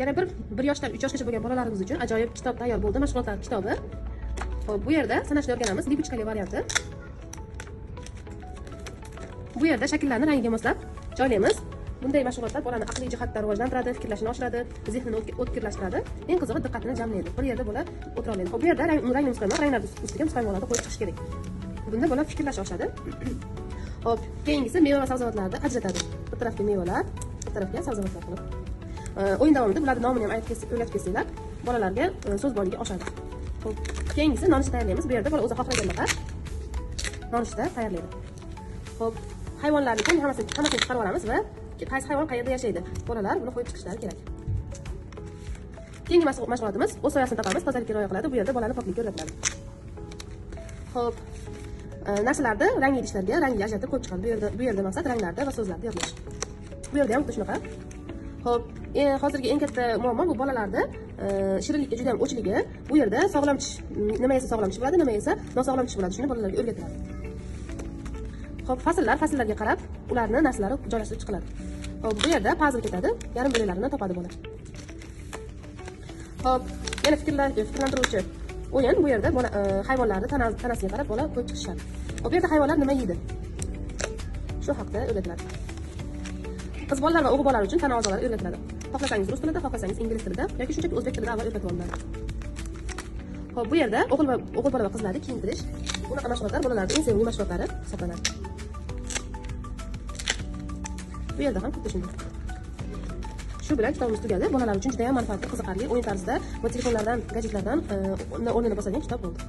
Yana bir yoshdan 3 yoshgacha bo'lgan bolalarimiz uchun ajoyib kitob tayyor bo'ldi, mashg'ulotlar kitobi. Xo'p, bu yerda sanashni o'rganamiz, lipochkali varianti. Bu yerda shakllarni rangiga moslab joylaymiz. Bunday mashg'ulotlar bolani aqliy jihatdan rivojlantiradi, fikrlashini oshiradi, zehnini o'tkirlashtiradi. Eng qizig'i diqqatini jamlaydi. Bir yerda bola o'tira olmaydi. Xo'p, bu yerda rangli muzqaymoq, ranglar ustiga muzqaymoqlarni qo'yib chiqish kerak. Bunda bola fikrlash oshadi. Xo'p, keyingisi meva va sabzavotlarni ajratadi. Bir tarafga mevalar, bir tarafga sabzavotlar qilib. O'yin davomida bularning nomini ham aytib o'rgatib ketsanglar, bolalarga so'z boyligi oshadi. Xo'p, keyingisi nonushta tayyorlaymiz. Bu yerda bola o'zi xohlagandaqa nonushta tayyorlaydi. Xo'p, hayvonlarni ham hammasini chiqarib olamiz va qaysi hayvon qayerda yashaydi, bolalar buni qo'yib chiqishlari kerak. Keyingi mashg'ulotimiz o'z soyasini topamiz, tozalikka rioya qiladi. Bu yerda bolani poklikka o'rgatiladi. Xo'p, narsalarni rangli idishlarga rangli ajratib qo'yib chiqadi. Bu yerda maqsad ranglarda va so'zlarda yodlash. Bu yerda ham xuddi shunaqa. Xo'p, hozirgi eng katta muammo bu bolalarda shirinlikka juda ham o'chligi. Bu yerda sog'lom tish, nima yesa sog'lom tish bo'ladi, nima yesa nosog'lom tish bo'ladi. Shuni bolalarga o'rgatiladi. Xo'p, fasllarga qarab ularni narsalari joylashtirib chiqiladi. Xo'p, bu yerda pazl ketadi, yarim bo'laklarini topadi bola. Xo'p, yana fikrlantiruvchi o'yin. Bu yerda bola hayvonlarni tanasiga qarab bola qo'yib chiqishadi. Xo'p, bu yerda hayvonlar nima yeydi? Shu haqda o'rgatiladi. Qiz bolalar va o'g'il bolalar uchun tana a'zolari o'rgatiladi. Xohlasangiz rus tilida, xohlasangiz ingliz tilida yoki shunchaki o'zbek tilida avval o'rgatib olinadi. Xo'p, bu yerda o'g'il bola va qizlarni kiyintirish, bunaqa mashg'ulotlar bolalarning eng sevimli mashg'ulotlari hisoblanadi. Bu yerda ham xuddi shunday. Shu bilan kitobimiz tugadi. Bolalar uchun juda ham manfaatli, qiziqarli o'yin tarzida va telefonlardan, gadjetlardan o'rnini bosadigan kitob bo'ldi.